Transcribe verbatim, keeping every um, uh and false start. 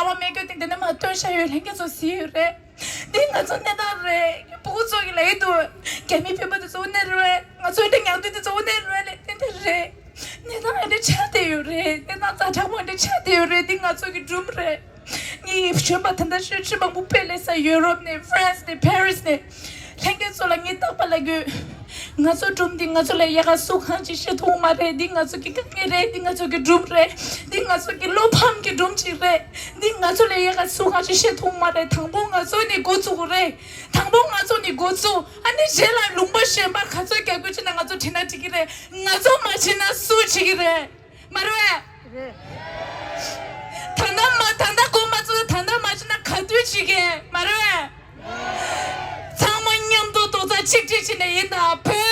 ཨོ་མེ་གོ་ཏིང་དེ་ནས་མ་སྟོན་ཤ་ཡོད་ལྷན་རྒྱས་ཚོ་ཟིན་ཡོད་རེད། འདི་ང་ཚོ་གནས་སྟངས་རེད། ཕྲུ་གུ་ཚོ་གི་ལ་ཡི་དུ་རྒྱ་མི་བོད་པ་དེ་ཚོ་གནས་རེད། ང་ཚོ་འདི་ཉང་དུ་དེ་ཚོ་གནས་རེད་ལས་དེ་འདི་རེད། གནས་སྟངས་འདི་ཆགས་བསྡད་ཡོད་རེད། གནས་སྟངས་ཛ་དྲག་པོ་འདི་ཆགས་བསྡད་ཡོད་རེད། འདི་ང་ཚོ་གི་སྒྲུང་རེད། ངའི་གཞོན་པ་ད་ལྟ་ཤོད་ཆེ་མང་པོ་སྤེལ་ལས་ས་ཡུ་རོབ་ནས་ཧྥ་རན་སི་ནས་ཕ་རི་སི་ནས་ལྷན་རྒྱས་ཚོ་ལ་ངས་རྟག་པར་ལབ་ཡོད། ང་ཚོ་སྒྲུང་འདི་ང་ཚོ་ལས་ཡག་ག་སུ་གང་ཅིག་བཤད་ཐུབ་མ་རེད། འདི་ང་ཚོ་གི་དཀའ་ངལ་རེད། འདི་ང་ཚོ་གི་སྒྲུང་རེད། འདི་ང་ཚོ་གི་བློ་ཕམ་གི་སྒྲུང་ཅིག་རེད། འདི་ང་ཚོ་ལས་ཡག་ག་སུ་གང་ཅིག་བཤད་ཐུབ་མ་རེད། དང་པོ་ང་ཚོ་ནས་འགོ་བཙུགས་དགོས་རེད། དང་པོ་ང་ཚོ་ནས་འགོ་བཙུགས། ཨ་ནི་རྗེས་ལ་ལུང་པ་གཞན་པ་ག་ཚོད་རྒྱག་དགོས་ཅི་ན་ང་ཚོ་བྲིས་ན་འགྲིག་གི་རེད། ང་ཚོ་མ་བྱེད་ན་སུ་བྱེད་ཀྱི་རེད། མ་རེད་བས། རེད། ད་ལྟ་མ་ད་ལྟ་འགོ་མ་བཙུགས། ད་ལྟ་མ་བྱེད་ན་ག་དུས་བྱེད་ཀྱི་མ་རེད་བས། ཚང་མ་མཉམ་དུ་རྡོག་རྩ་གཅིག་སྒྲིལ་བྱས་ནས་ཡིན་ད། བོད་